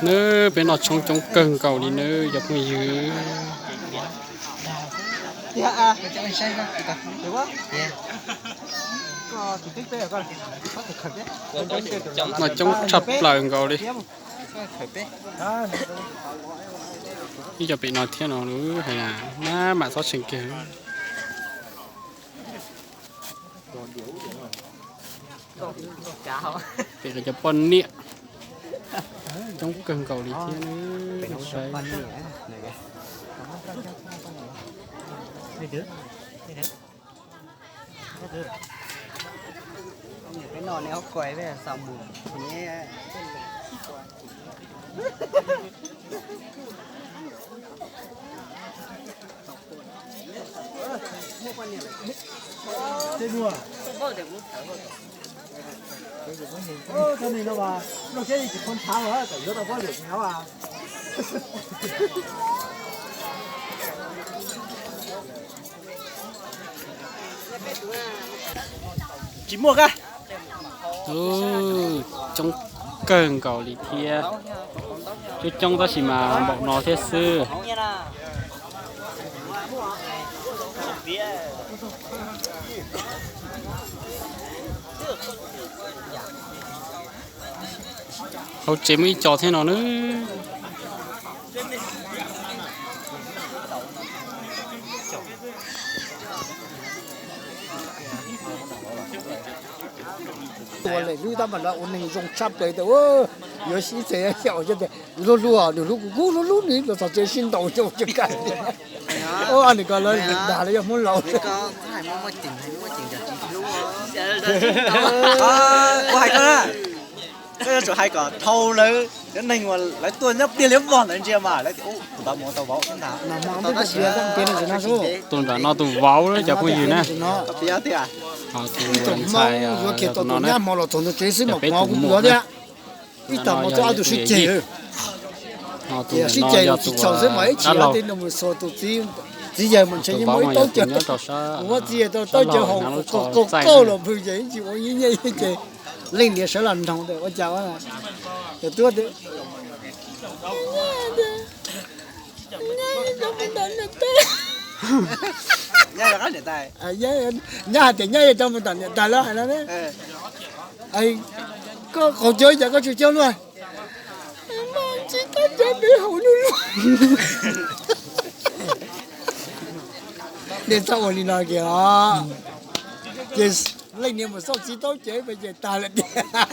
Nawb, peb noj tshoob coob kawg nkaus li nawb cov phooj ywg. Noj coob tshaj plaws nkaus li. Ib co pem no thiab no, hais na, maj mam txhob tshee kiag. Pem no cov poj niam coob kawg nkaus li thiab. Saib, tsis muaj kab. Coob kawg nkaus li thiab. Coob coob tab sis mas npaum no thiab xwb. Hauv tsev muaj ib co thiab no nawb. Ua lem lub tab mas lawv ua neeg zoo tshaj plaws tias yuav sib txeeb xyaum tias luag luag nws hlub kuv kuj hlub hlub nws los txog tsev sib ntaus xyaum tsis kam. Nws ko lawv dag lawv yog Hmoob laus. Kuv hais koj na, koj yuav tsum hais kom dhau lawv cov neeg uas lawv tuaj nyob pliag liab vog ntawd ntsia mas lawv tias tus nram no tus vauv ntag. Tus nram no tus vauv cov phooj ywg na. Tus ntxhais yog tus no na, yog peb tus muam na. Ib tag hmo txog ob tug sib ceg, sib ceg los tsis txhaum xwb mas ib chim dab laug mus xuas tus txiv yawg mas ntshe yeej muaj ib taub cawv, mus muab txiv yawg tau taub cawv haus qauj qauj los pw ces ib chim ua nyiaj nyiaj ces leej niam sawv los nroog tias ua cas cov tub tias nyab hais tias nyab yuav coj mus tom niam tais lawv hais no, koj qaug cawv cas koj tsis coj luaj, tsis tau cawv peb haus luj luj. Nej txhob ua li no kiag os. Ces leej niam mus xauj txiv taub cawv pes ces tag lawm tiag.